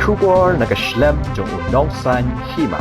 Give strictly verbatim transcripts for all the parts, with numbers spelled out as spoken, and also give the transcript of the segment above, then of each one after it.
Khubor na ka shlem jong u nongsaiñ hima.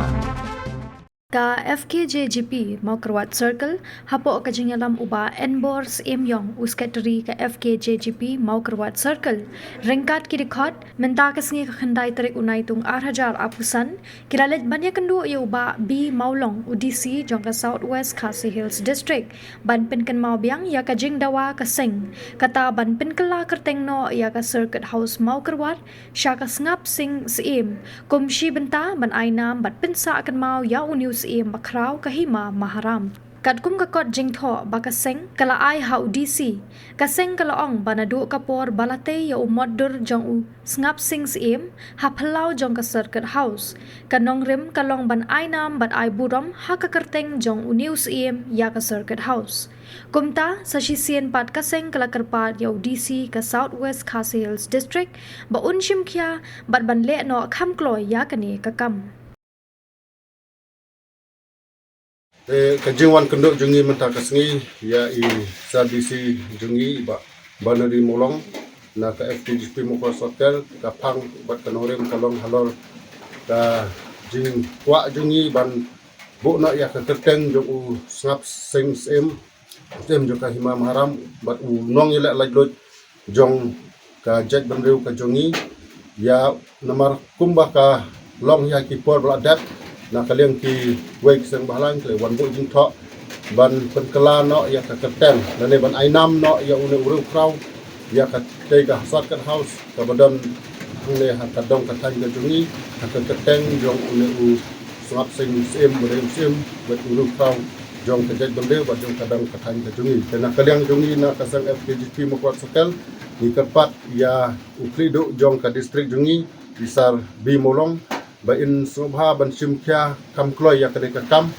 Ka F K J G P Mawkyrwat Circle, hapoh ka jingïalam u Bah Enbor Syiemiong, u Secretary ka F K J G P Mawkyrwat Circle, ryngkat ki dkhot, mynta ka sngi ka khyndai tarik u Naitung ar hajar arphew san, ki la leit ban ïakynduh ïa u Bah B Mawlong, u D C jong ka South West Khasi Hills District, ban pynkynmaw biang ïa ka jingdawa ka seng, kata ban pynkylla kyrteng noh ïa ka Circuit House Mawkyrwat sha ka Sngap Sing Syiem, kum shi bynta ban ai nam bad pynsah kynmaw ïa une u Syiem bakhraw ka Hima Maharam. Katkum ka kot jingthoh ba ka seng ka la ai ha u D C, ka seng ka la ong ba naduh ka por ba la tei ïa u mot dur jong u Sngap Sing Syiem ha phyllaw jong ka Circuit House, ka nongrim ka long ban ai nam bad ai burom ha ka kyrteng jong une u Syiem ïa ka Circuit House. Kumta, sa shisien pat ka seng ka la kyrpad ïa u D C ka South West Khasi Hills District ba un shim khia bad ban leh noh kham kloi ïa kane ka kam. Te ka jingwan kynduh jong ngi mynta ka sngi ïa i Sir D C jong ngi, i Bah Bernard Mawlong, na ka F K J G P Mawkyrwat Circle, ka phang bad ka nongrim ka long halor ka jingkwah jong ngi ban buh noh ïa ka kyrteng jong u Sngap Sing Syiem, Syiem jong ka Hima Maharam, bad u nongïaleh laitluid jong ka jaitbynriew ka jong ngi, ïa namar kumba ka long ïa ki por ba la dep, na ka liang kiwei ki seng bhalang ki la wan buh jingthoh ban pynkylla noh ïa ka kyrteng lane ban ai nam noh ïa une u riewkhraw ïa katei ka Circuit House kaba don hangne ha ka dong ka thaiñ ka jong ngi, ha ka kyrteng jong une u Sngap Sing Syiem, ba dei u Syiem bad u riewkhraw jong ka jaitbynriew bad jong ka dong ka thaiñ ka jong ngi. Te na ka liang jong ngi na ka seng F K J P Mawkyrwat Circle, ngi kyrpad ïa u khlieh duh jong ka district jong ngi, i Sir B Mawlong, ba in sngewbha ban shim khia kham kloi ïa kane ka kam,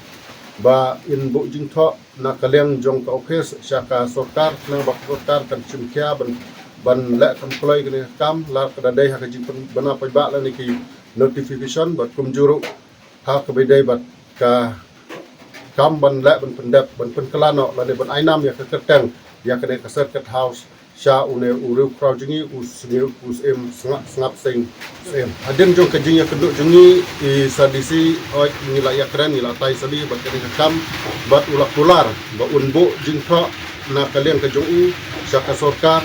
ba in buh jingthoh na ka liang jong ka office sha ka sorkar, khnang ba ka sorkar kan shim khia ban, ban leh kham kloi kane ka kam, lada ka dei ha ka jingpynbna paidbah lane ki notification, bad kumjuh ruh ha kaba ïadei bad ka kam ban leh ban pyndep, ban pynkylla noh lane ban ai nam ïa ka kyrteng ïa kane ka Circuit House sha une u riewkhraw jong ngi, u Syiem, u Syiem Sngap, Sngap Sing Syiem. Hadien jong ka jingïakynduh jong ngi, i Sir D C, oi, ngi la ïakren, ngi la tai sani bad kane ka kam, bad u la kular ba un buh jingthoh na ka liang ka jong u sha ka sorkar,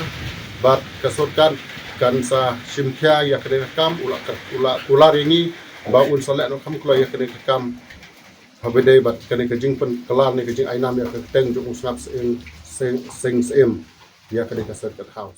bad ka sorkar kan sa shim khia ïa kane ka kam. U la, u la kular ïa ngi ba un sa leh noh kham kloi ïa kane ka kam, haba ïadei bad kane ka jingpynkylla ne ka jingai nam ïa ka kyrteng jong u Sngap Sing, Sing, Sing Syiem ïa kane ka Circuit House.